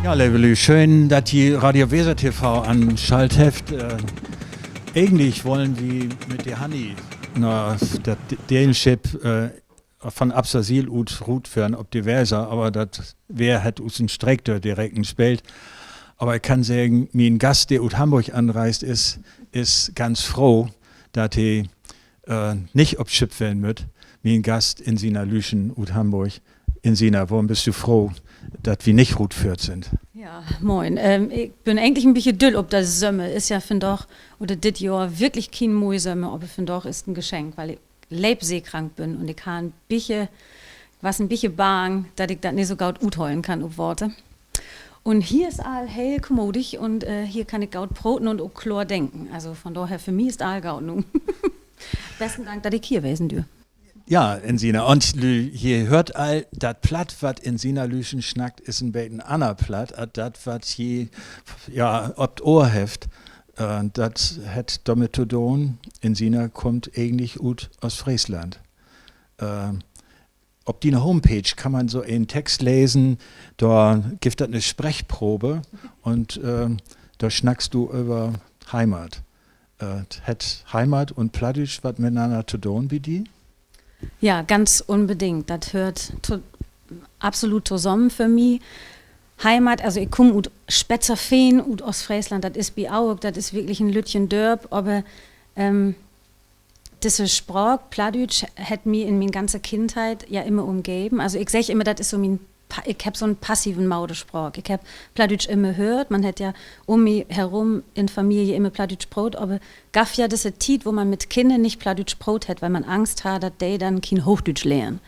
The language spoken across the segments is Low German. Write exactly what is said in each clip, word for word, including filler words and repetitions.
Ja, leve Lüüd, schöön, dat ji Radio Weser T V anschalt hebbt. Egentlich wullen wi mit de Hanni na dat Delenschipp von Apsersiel ut rutföhren op de Weser, aver dat Weer hett us en Streek dör de Recken speelt. Aver ik kann seggen, mien Gast, de ut Hamborg anreist is, is ganz froh, dat he nich op Schipp ween mutt. Mien Gast, Insina Lüschen ut Hamborg. Insina, worüm büst du froh, dat wi nich rutföhrt sünd? Ja, moin. Ik bün egentlich en bietje düll op de Sömmer. Is ja vandaag oder dit Johr wirklich kien moi Sömmer, aver vandaag is 't en Geschenk, wiel ik leep seekrank bün un ik harr en bietje, was en bietje bang, dat ik dat nich so goot uthollen kann op Water. Un hier is all heel kommodig un hier kann ik goot proten un ok kloor denken. Also von dorher, för mi is all goot nu. Besten Dank, dat ik hier wesen dür. Ja, Insina, un Lüüd, ji höört al, dat Platt, wat Insina Lüschen snackt, is en beten anner Platt as dat, wat ji, ja, op 't Ohr hebbt. Dat hett dormit to doon, Insina kummt egentlich ut Oostfreesland. Op diene Homepage kann man so en Text lesen, dor gifft dat 'ne Sprechprobe un dor snackst du över Heimat. Hett Heimat un Plattdüütsch wat mitenanner to doon bi di? Ja, ganz unbedingt. Dat höört absolut tosamen för mi. Heimat, also ik kumm ut Spetzerfehn, ut Oostfreesland, dat is bi Auerk, dat is wirklich en lüttjen Dörp, aver disse Spraak, Plattdüütsch, hett mi in mien ganze Kindheit ja immer umgeven. Also ik segg immer, dat is so mien, ik heff so 'n passiven Moderspraak. Ik heff Plattdüütsch immer höört, man hett ja um mi herum in Familie immer Plattdüütsch proot, aver gaff ja disse Tiet, wo man mit Kinner nich Plattdüütsch proot hett, wiel man Angst harr, dat de denn kien Hoochdüütsch lehren.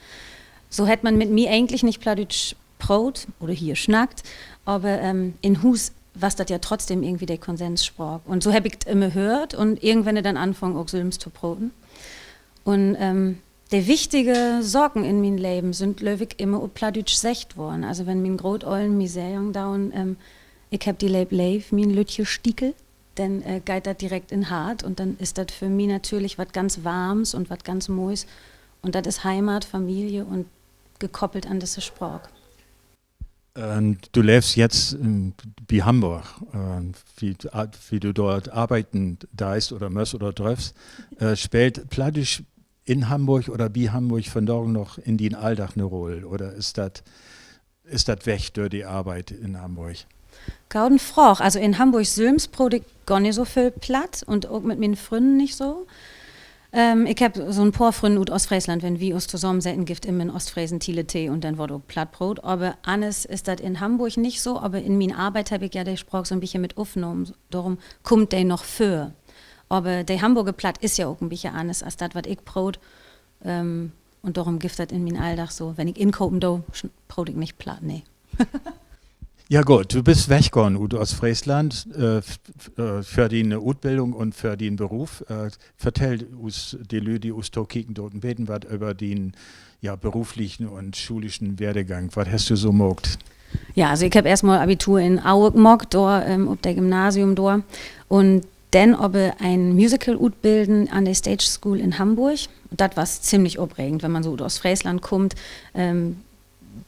So hett man mit mi egentlich nich Plattdüütsch proot oder hier snackt, aver in Huus was dat ja trotzdem irgendwie de Konsensspraak. Un so heff ik 't immer höört un irgendwenn denn anfungen, ok sülvst to proten. Un de wichtige Saken in mien Leven sünd, glööv ik, immer op Plattdüütsch seggt worrn. Also wenn mien Grootollen mi seggen doon, ik hebb di leep leev, mien lüttje Stiekel, denn geiht dat direkt in 't Hart un denn is dat för mi natürlich wat ganz Warms un wat ganz Mois. Un dat is Heimat, Familie un gekoppelt an disse Spraak. Du leevst jetzt bi Hamborg, wie du dor arbeiden deist oder mööst oder dröffst. Speelt Plattdüütsch in Hamborg oder bi Hamborg vandagen noch in dien Alldag 'ne Rull? Oder is dat weg dör de Arbeit in Hamborg? Gode Fraag. Also in Hamborg sülvst proot ik gor nich so völ Platt un ok mit mien Frünnen nich so. Ik hebb so 'n poor Frünnen ut Oostfreesland, wenn wi us tosamen seten, gifft immer en Oostfresen-Tee un denn word ok Platt proot. Aver anners is dat in Hamborg nich so, aver in mien Arbeit hebb ik ja de Spraak so 'n bietje mit opnahmen, dorüm kummt de noch vör. Aver de Hamborger Platt is ja ok en bietje anners as dat, wat ik proot. Un dorüm gifft dat in mien Alldag so, wenn ik inkopen do, proot ik nich Platt, nee. Ja goot, du büst weggahn ut Oostfreesland för diene Utbildung un för dien Beruf. Vertell us, de Lüüd, de us tokieken doot, en beten wat över dien, ja, beruflichen un schulischen Werdegang. Wat hest du so maakt? Ja, also ik hebb eerstmal Abitur in Auerk maakt, dor op dat Gymnasium dor. Un denn aver en Musical-Utbilden an de Stage School in Hamborg. Dat was ziemlich opregend, wenn man so ut Oostfreesland kummt,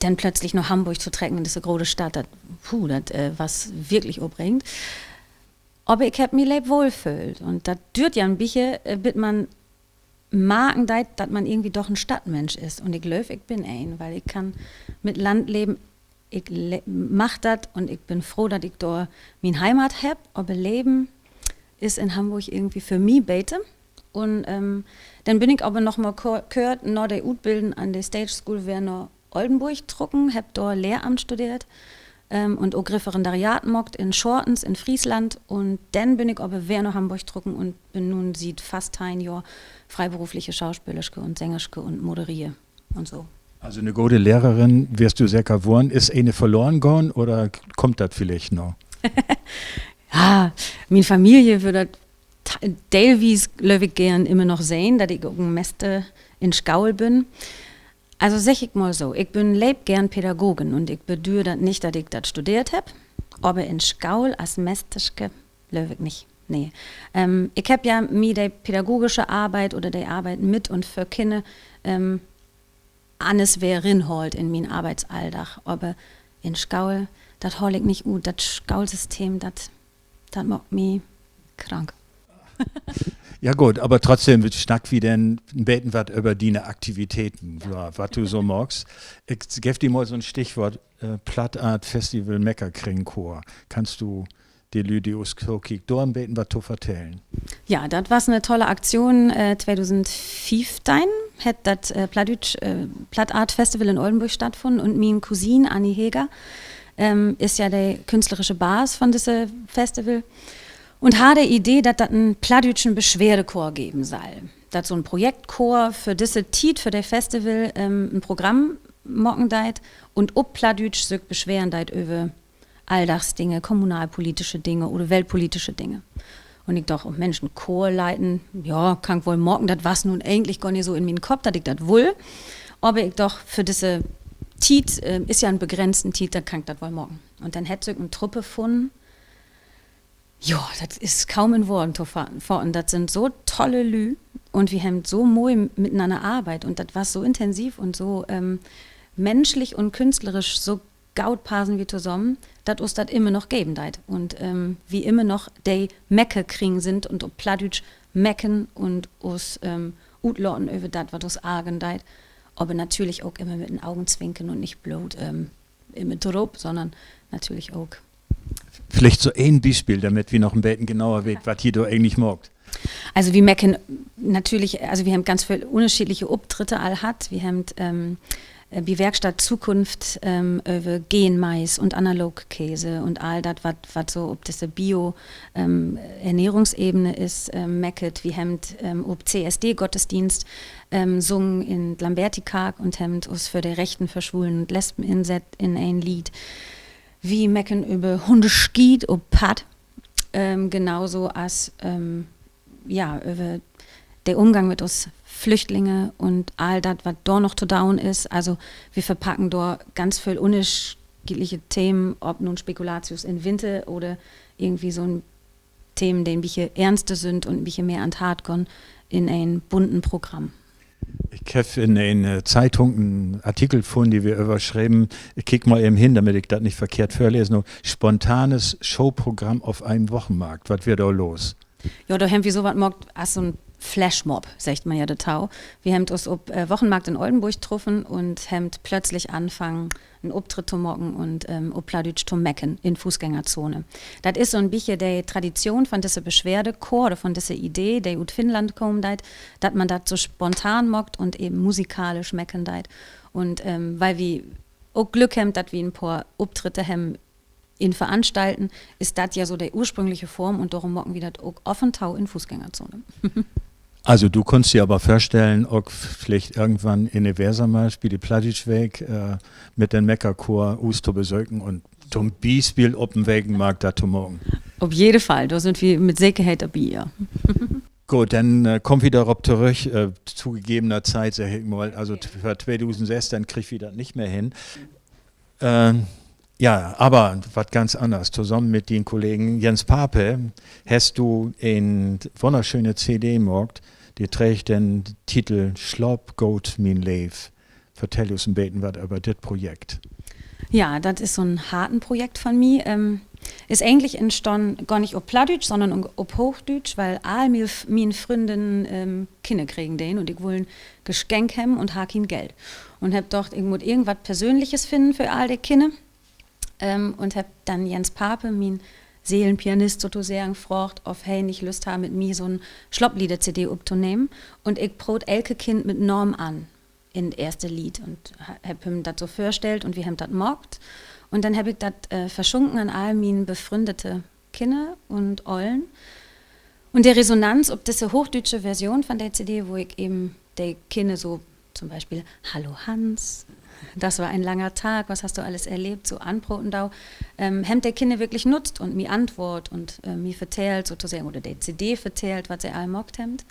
denn plötzlich na Hamborg to trecken, in disse grote Stadt, dat, puh, dat was wirklich opregend. Aver ik hebb mi leep wohlföhlt. Un dat düürt ja en bietje, bit man marken deit, dat man irgendwie doch en Stadtminsch is. Un ik glööv, ik bün een, wiel ik kann mit Land leven, ik mag dat un ik bün froh, dat ik dor mien Heimat hebb, aver leven is in Hamborg irgendwie för mi beter. Un denn bün ik aver noch mal kört na de Utbilden an de Stage School weer na Oldenborg trocken, hebb dor Lehramt studeert un ok Referendariat maakt in Schortens in Friesland. Un denn bün ik aver weer na Hamborg trocken un bün nu siet fast teihn Johr freiberufliche Schauspelersche un Sängersche un moderier un so. Also 'ne gode Lehrerin weerst du seker worrn. Is ene verloren gahn oder kummt dat villicht noch? Ja, mien Familie wöör dat t-, deelwies, glööv ik, geern immer noch sehn, dat ik ok en Mester in School bün. Also segg ik mal so, ik bün leep geern Pädagogin un ik bedüür dat nich, dat ik dat studeert hebb, aver in School as Mesterske, glööv ik nich. Nee. Ik hebb ja mi de pädagogische Arbeit oder de Arbeit mit un för Kinner anners weer rinhaalt in mien Arbeitsalldag. Aver in School, dat holl ik nich ut. Dat Schoolsystem, dat, dat maakt mi krank. Ja goot, aver trotzdem snack wi denn en beten wat över diene Aktivitäten, wat du so maakst. Ik geev di mal so'n Stichwoort: Plattart Festival, Meckerkringchor. Kannst du de Lüüd, de us tokiekt, dor en beten wat to vertellen? Ja, dat was 'ne tolle Aktion. Tweedusendfiefteihn hett dat plattdüütsch Plattart Festival in Oldenborg stattfunnen un mien Cousine Annie Heger is ja de künstlerische Baas von disse Festival un harr de Idee, dat dat en plattdüütschen Beschweerdechor geven sall. Dat so'n Projektchor för disse Tiet, för de Festival, en Programm maken deit un op Plattdüütsch sük beschweren deit över Alldagsdinge, kommunalpolitische Dinge oder weltpolitische Dinge. Un ik doch, oh Mensch, en Chor leiten, ja, kann ik woll maken. Dat was nu egentlich gor nich so in mien Kopp, dat ik dat wull. Aver ik doch, för disse Tiet, is ja en begrenzten Tiet, denn kann ik dat woll maken. Un denn hett sük en Truppe funnen. Jo, dat is kaum in Woorden to fa-, faten. Dat sünd so tolle Lüüd un wi hebbt so moi mitenanner arbeidt un dat was so intensiv un so menschlich un künstlerisch so goot passen wi tosamen, dat us dat immer noch geven deit un wi immer noch de Meckerkring sünd un op Plattdüütsch meckern un us utlaten över dat, wat us argern deit. Aver natürlich ok immer mit en Ogenzwinkern un nich bloot immer dorop, sonnern natürlich ok. Villicht so een Bispeel, dormit wi noch en beten genauer weet, wat ji dor egentlich maakt. Also wi meckern natürlich, also wi hebbt ganz veel ünnerscheedliche Optritte al hatt. Wi hebbt bi Werkstatt Zukunft över Genmais un Analogkäse un all dat, wat, wat so op disse Bio-, Ernährungsebene is, meckert. Wi hebbt op C S D-Gottesdienst sungen in Lambertikark un hebbt us för de Rechten för Schwulen un Lesben insett in een Leed. Wi meckern över Hundeskiet op Padd, genauso as, ja, över de Umgang mit us Flüchtlinge un all dat, wat dor noch to doon is. Also wi verpacken dor ganz veel ünnerscheedliche Themen, of nu Spekulatius in Winter oder irgendwie so'n Themen, de en beten eernster sünd un en beten mehr an't Hart gahn, in en bunten Programm. Ik heff in ene Zeitung en Artikel funnen, de weer överschreven, ik kiek mal even hen, dormit ik dat nich verkehrt vörlesen do: Spontanes Showprogramm auf einem Wochenmarkt. Wat weer dor los? Ja, dor hebbt wi so wat maakt as so'n Flashmob, seggt man ja dorto. Wi hebbt us op Wochenmarkt in Oldenborg truffen un hebbt plötzlich anfangen, en Optritt to maken un op Plattdüütsch to meckern in Fußgängerzone. Dat is so'n beten de Tradition von disse Beschweerdechor, von disse Idee, de ut Finnland kamen deit, dat man dat so spontan maakt un even musikalisch meckern deit. Un weil wi ok Glück hebbt, dat wi en poor Optritte hebbt in Veranstalten, is dat ja so de ursprüngliche Form un dorüm maken wi dat ok af un to in Fußgängerzone. Also du kunnst di aver vörstellen, ok villicht irgendwann in de Wesermarsch bi de Plattdüütsch Week mit den Meckerchor us to besöken un to'n Bispeel op en Wekenmarkt dat to maken? Op jeden Fall, dor sünd wi mit Sekerheit dorbi, ja. Goot, denn kaamt wi dorop torüch, to gegebener Zeit, segg ik mal. Also för tweedusendsössteihn kriegt wi dat nich mehr hen. Ja, aver wat ganz anners. Tosamen mit dien Kollegen Jens Pape hest du en wunnerschöne C D maakt, de dreggt den Titel Slaap goot, mien Leev. Vertell us en beten wat över dit Projekt. Ja, dat is so'n Hartenprojekt von mi. Is egentlich entstahn gor nich op Plattdüütsch, sonnern op Hoochdüütsch, weil all mien Frünnen Kinner kregen deen un ik wull en Geschenk hebben un harr kien Geld. Un hebb dacht, ik mutt irgendwat Persönliches finnen för all de Kinner. Un hebb denn Jens Pape, mien Seelenpianist sotoseggen, fraagt, of he nich Lüst harr, mit mi so'n Slaaplieder-C D optonehmen. Un ik proot elke Kind mit Naam an in 't eerste Leed un hebb hüm dat so vörstellt un wi hebbt dat maakt. Un denn hebb ik dat verschunken an all mien befrünnte Kinner un Ollen. Un de Resonanz op disse hoochdüütsche Version von de C D, wo ik even de Kinner so to'n Bispeel Hallo Hans, Das war ein langer Tag, was hast du alles erlebt, so anproten do, hebbt de Kinner wirklich nutzt un mi antwoort un mi vertellt sotoseggen, oder de C D vertellt, wat se all maakt hebbt.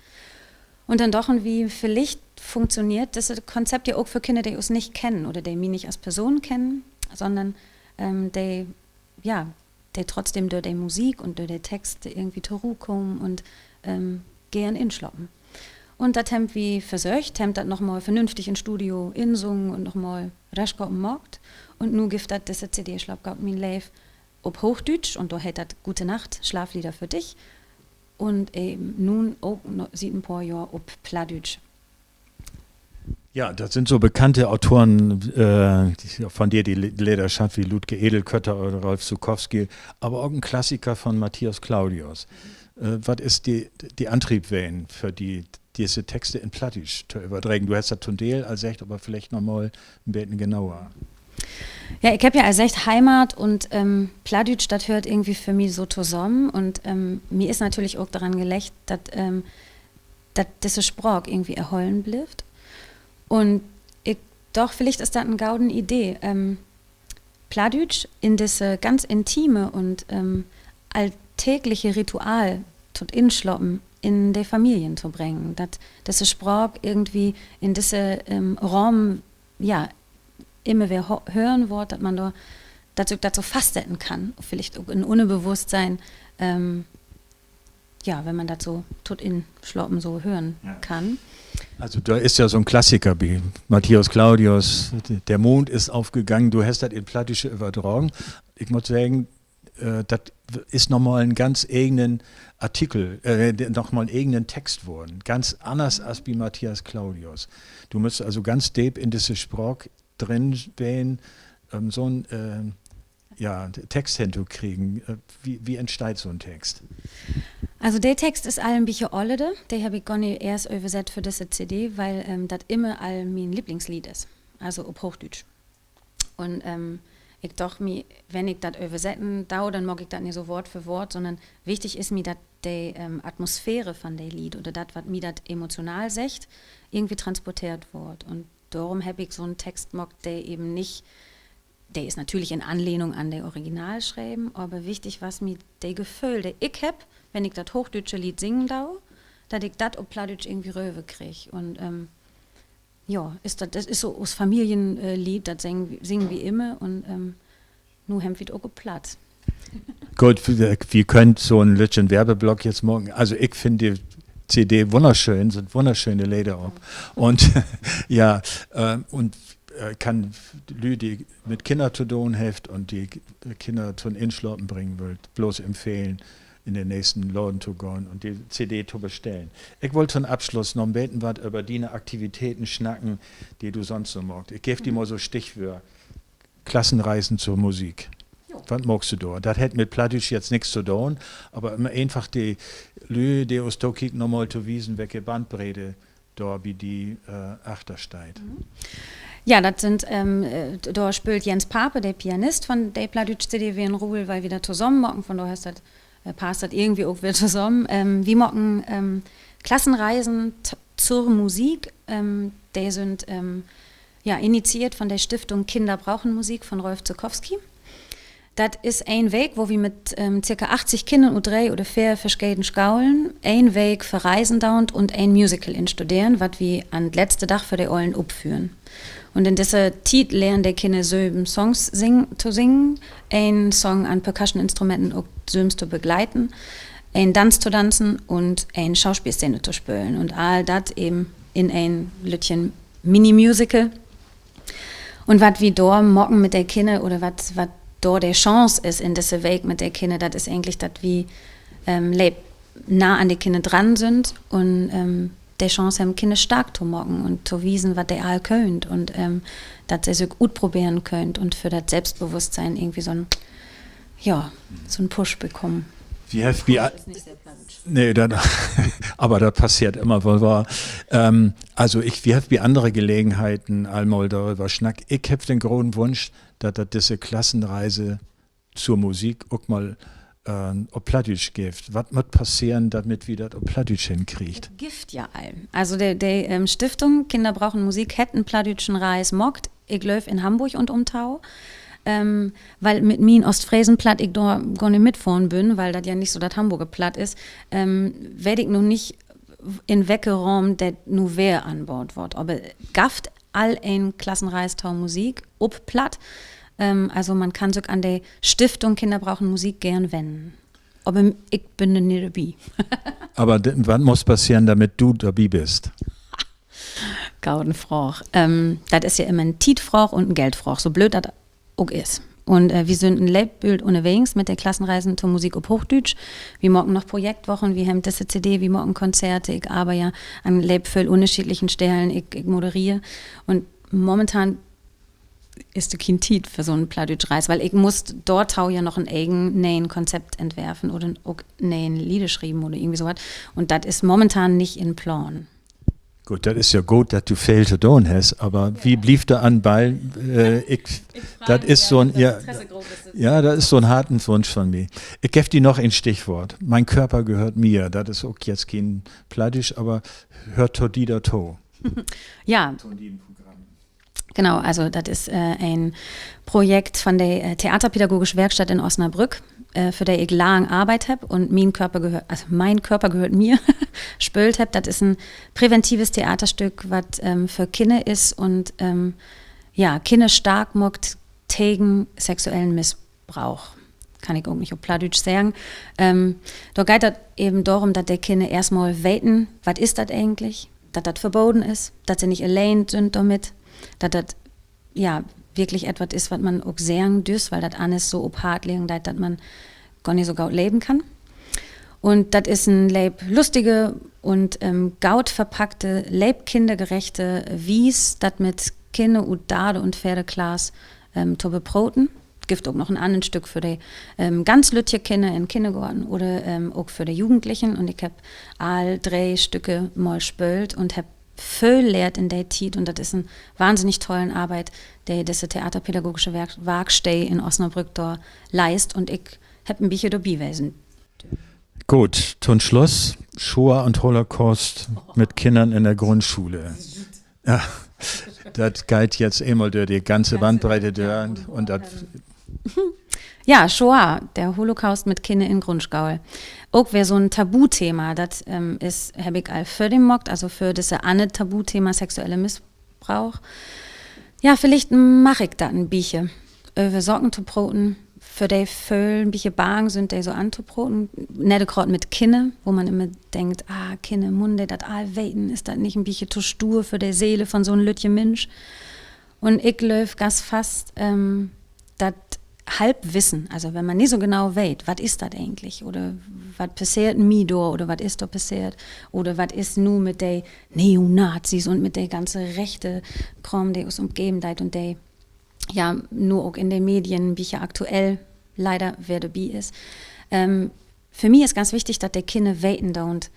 Un denn dochten wi, villicht funktioneert düsse Konzept ja ok för Kinner, de us nich kennen oder de mi nich as Person kennen, sonnern de, ja, de trotzdem dör de Musik un dör de Texte irgendwie to Roh kamen un geern inslapen. Un dat hebbt wi versöcht, hebbt dat nochmal vernünftig in Studio insungen un nochmal Röschkoppen maakt. Un nu gifft dat disse C D Slaap goot, mien Leev op Hoochdüütsch, un dor heet dat Gute Nacht, Schlaflieder für dich. Un even nu ok siet en poor Johr op Plattdüütsch. Ja, dat sünd so bekannte Autoren, von de, de Lederschaft, wie Lütke Edelkötter oder Rolf Zuckowski, aver ok en Klassiker von Matthias Claudius. Wat is de Antrieb ween för di, disse Texte in Plattdüütsch to överdregen? Du hest dat to'n Deel al seggt, aver villicht noch mal en beten genauer. Ja, ik hebb ja al seggt, Heimat un Plattdüütsch, dat höört irgendwie för mi so tosamen. Un mi is natürlich ok doran gelegen, dat, dat disse Spraak irgendwie erhollen blifft. Un ik doch, villicht is dat en gode Idee, Plattdüütsch in disse ganz intime un alltägliche Ritual to't Inslapen in de Familien to bringen. Dat disse Spraak irgendwie in disse Rahmen, ja, immer weer hören warrt, dat man dor, dat sük dat so fastsetten kann, villicht ok in Unnerbewusstsein, ja, wenn man dat so to't Inslapen so hören kann. Also dor is ja so'n Klassiker bi Matthias Claudius, Der Mond ist aufgegangen, du hest dat in Plattdüütsche överdragen. Ik mutt seggen, dat is noch mal en ganz egenen Artikel, noch mal en egenen Text worrn. Ganz anners as bi Matthias Claudius. Du müsst also ganz deep in disse Spraak drin ween, üm so'n, ja, Text hentokriegen. Wie entsteiht so'n Text? Also de Text is al en beten ollerde, de hebb ik gor nich eerst översett för disse C D, weil dat immer al mien Lieblingslied is, also op Hoochdüütsch. Un ik doch mi, wenn ik dat översetten do, denn maak ik dat nich so Woort för Woort, sonnern wichtig is mi, dat de Atmosphäre von de Lied oder dat, wat mi dat emotional seggt, irgendwie transporteert warrt. Un dorüm hebb ik so'n Text maakt, de even nich, de is natürlich in Anlehnung an de Original schreven, aver wichtig was mi de Geföhl, de ik hebb, wenn ik dat hoochdüütsche Lied singen do, dat ik dat op Plattdüütsch irgendwie röverkrieg. Un ja, dat is so us Familienlied, dat singen wi immer un nu hebbt wi 't ok op Platt. Goot, wi köönt so'n lüttjen Werbeblock jetzt maken. Also ik finn de C D wunnerschöön, sünd wunnerschöne Leder op. Un ja, un kann Lüüd, de mit Kinner to doon hebbt un de Kinner to'n Inslapen bringen wüllt, blots empfehlen, in den nächsten Laden to gahn un de C D to bestellen. Ik wull to'n Afsluss noch en beten wat över diene Aktivitäten snacken, de du sonst so maakst. Ik geev di mal so Stichwöör: Klassenreisen zur Musik. Wat maakst du dor? Dat hett mit Plattdüütsch jetzt nix to doon, aver üm eenfach de Lüüd, de us tokiekt, noch mal to wiesen, welke Bandbreedte dor bi di achter steiht. Ja, dat sünd, dor spöölt Jens Pape, de Pianist von de Plattdüütsch-C D, weer en Rull, weil wi dat tosamen maken, von dorher passt dat irgendwie ok weer tosamen. Wi maken Klassenreisen zur Musik, de sünd, ja, initiiert von de Stiftung Kinder brauchen Musik von Rolf Zuckowski. Dat is een Week, wo wi mit zirka achtzig Kinner ut dree oder veer verscheden Scholen een Week verreisen doon un een Musical instuderen, wat wi an'n letzten Dag för de Ollen opföhren. Un in disse Tiet lehren de Kinner söven Songs to singen, een Song an Percussion-Instrumenten ok sülvst to begleiten, een Danz to danzen un een Schauspielszene to spölen. Un all dat even in een lüttjen Mini-Musical. Un wat wi dor maken mit de Kinner oder wat dor de Chance is in disse Week mit de Kinner, dat is egentlich, dat wi leep nah an de Kinner dran sünd un de Chance hebbt, Kinner stark to maken un to wiesen, wat de all köönt un dat se sük utproberen köönt un för dat Selbstbewusstsein irgendwie so'n, ja, so'n Push bekamen. Nee, aver dat passeert immer woll, wa? Also wi hebbt bi annere Gelegenheiten al mal doröver snackt. Ik heff den groten Wunsch, dat dat disse Klassenreise zur Musik ok mal op Plattdüütsch gifft. Wat mutt passeren, dormit wi dat op Plattdüütsch henkriegt? Gifft ja al. Also de Stiftung Kinder brauchen Musik hett en plattdüütschen Reis maakt ik glööv, in Hamborg un Ümtau. Ähm, wiel mit mien Oostfresenplatt ik dor gor nich mitfohren bün, wiel dat ja nich so dat Hamborger Platt is, ähm, weet ik noch nich, in welke Rahmen dat nu weer anbaut word. Aver gafft al en Klassenreis to Musik op Platt. Ähm, also man kann sük an de Stiftung Kinder brauchen Musik geern wennen. Aver ik bün dor nich dorbi. Aver d-, wat muss passeren, damit du dorbi büst? Gode Fraag. Ähm, dat is ja immer en Tietfraag un en Geldfraag, so blööd dat ok is. Un, äh, wi sünd en leep Bült ünnerwegens mit de Klassenreisen to Musik op Hoochdüütsch. Wi maken noch Projektwochen, wi hebben disse C D, wi maken Konzerte, ik arbeid ja an leep völ ünnerscheedlichen Stellen, ik, ik modereer. Un momentan is dor kien Tiet för so'n plattdüütsch Reis, wiel ik muss dorto ja noch en egen ne'en Konzept entwerfen oder ok ne'en Leder schrieven oder irgendwie so wat. Un dat is momentan nich in Plaan. Goot, dat is ja goot, dat du veel to doon hest, aver wi blievt dor an Ball. Äh, ik, dat is so'n, ja, ja, dat is so'n Hartenswunsch von mi. Ik geev di noch en Stichwoort. Mein Körper gehört mir. Dat is ok jetzt kien Plattdüütsch, aver höört to di dorto. Ja. Genau, also dat is, äh, en Projekt von de, äh, Theaterpädagogische Werkstatt in Osnabrück, äh, för de ik lang arbeidt hebb un Mein Körper gehört, also Mein Körper gehört mir spöölt hebb. Dat is en präventives Theaterstück, wat, ähm, för Kinner is un, ähm, ja, Kinner stark maakt tegen sexuellen Missbrauch. Kann ik ok nich op Plattdüütsch seggen. Ähm, dor geiht dat even dorum, dat de Kinner eerstmal weten, wat is dat egentlich? Dat dat verboden is, dat se nich alleen sünd dormit, dat dat, ja, wirklich etwat is, wat man ok seggen dürt, wiel dat anners so op Hart liggen deit, dat man gor nich so goot leven kann. Un dat is en leep lustige un, ähm, goot verpackte, leep kinnergerechte Wies, dat mit Kinner ut darde un veerde Klass, ähm, to beproten. Gifft ok noch en anner Stück för de, ähm, ganz lüttje Kinner in Kinnergoorn oder, ähm, ok för de Jugendlichen. Un ik hebb all dree Stücke mal spöölt un hebb völ lehrt in de Tiet. Un dat is en wahnsinnig tollen Arbeit, de disse Theaterpädagogische Werk-, Warksteed in Osnabrück dor leist. Un ik hebb en bietje dorbi wesen. Goot, to'n Sluss: Shoah un Holocaust mit Kinnern in de Grundschule. Ja, dat geiht jetzt eenmal dör de ganze Bandbreite dör un dat Ja, Shoah, de Holocaust mit Kinner in Grundschool. Ok weer so'n Tabuthema, dat, ähm, is, hebb ik al vördem maakt, also för disse anner Tabuthema sexuelle Missbrauch. Ja, villicht mag ik dat en bietje, över Saken to proten, för de völ en bietje bang sünd, de so antoproten. Nett graad mit Kinner, wo man immer denkt: Ah, Kinner, mutten de dat all weten? Is dat nich en bietje to stuur för de Seel von so'n lüttje Minsch? Un ik glööv ganz fast, ähm, dat Halbwissen, also wenn man nich so genau weet, wat is dat egentlich oder wat passeert mi dor oder wat is dor passeert oder wat is nu mit de Neonazis un mit de ganze rechte Kraam, de us ümgeven deit un de ja nu ok in de Medien en bietje aktuell leider weer dorbi is. Ähm, för mi is ganz wichtig, dat de Kinner weten doot,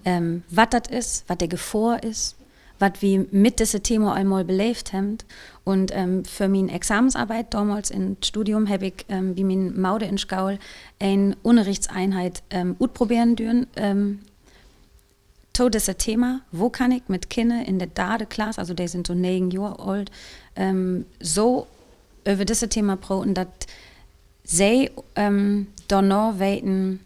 ähm, wat dat is, wat de Gefohr is, wat wi mit disse Thema al mal beleevt hebbt. Un, ähm, för mien Examensarbeit domals in't Studium hebb ik, ähm, bi mien Moder in School en Ünnerrichtseinheit, ähm, utproberen dürn, ähm, to disse Thema: Wo kann ik mit Kinner in de darde Klass, also de sünd so negen Johr oolt, ähm, so över disse Thema proten, dat se, ähm, dorna weten,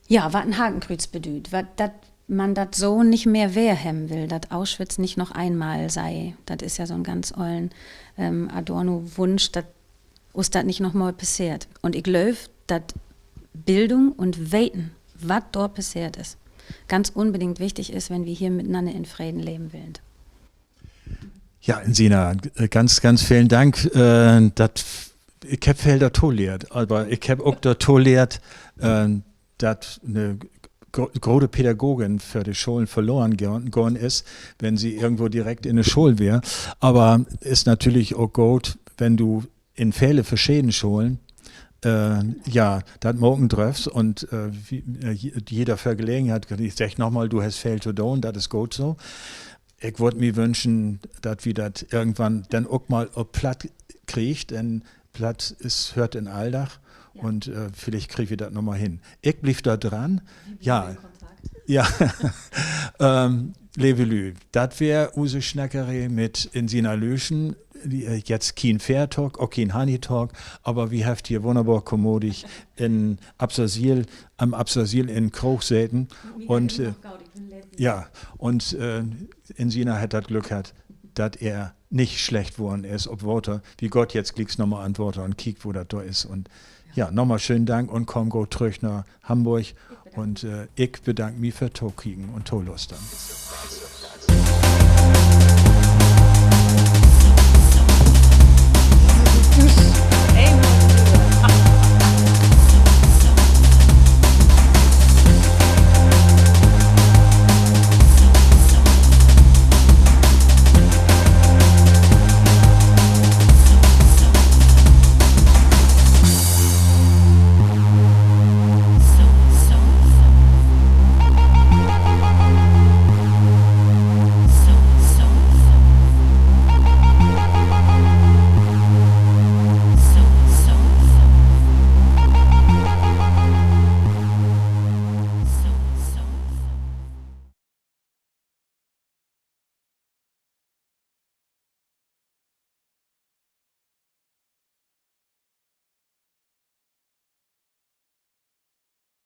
ja, wat en Hakenkrüüz bedüüdt, wat, dat man dat so nich mehr weer hebben will, dat Auschwitz nicht noch einmal sei. Dat is ja so'n ganz ollen, ähm, Adorno-Wunsch, dat us dat nich noch mal passeert. Un ik glööv, dat Bildung un Weten, wat dor passeert is, ganz unbedingt wichtig is, wenn wi hier mit'nanner in Freden leven willen. Ja, Insina, ganz, ganz velen Dank. Äh, dat, ik hebb veel dorto lehrt, aver ik hebb ok dorto lehrt, äh, dat 'ne gro-, grote Pädagogin för de Scholen verloren gahn, gahn is, wenn se irgendwo direkt in de School weer. Aver is natürlich ok goot, wenn du in vele verscheden Scholen, äh, ja, dat maken dröffst un, äh, wi-, äh, je-, jeder vör Gelegenheit, ik segg nochmal, du hest veel to doon, dat is goot so. Ik wörr mi wünschen, dat wi dat irgendwann denn ok mal op Platt kriegt, denn Platt is, höört in Alldag un, äh, villicht kriegt wi dat nochmal hen. Ik bliev dor dran. Ja. Ja. Ähm, leve Lüüd, dat weer use Snackeree mit Insina Lüschen. Äh, jetzt kien Fährtalk, ok kien Honeytalk, aver wi hefft hier wunnerbor kommodig in Apsersiel, an'n Apsersiel in Kroog seten. Un, äh, ja, un, äh, Insina hett dat Glück hatt, dat ehr nich slecht worrn is op Water. Wi gaht jetzt glieks nochmal an't Water un kiekt, wo dat dor is. Un ja, nochmal schönen Dank un kaam goot trüch na Hamborg. Un, äh, ik bedank mi för Tokieken un Tolustern.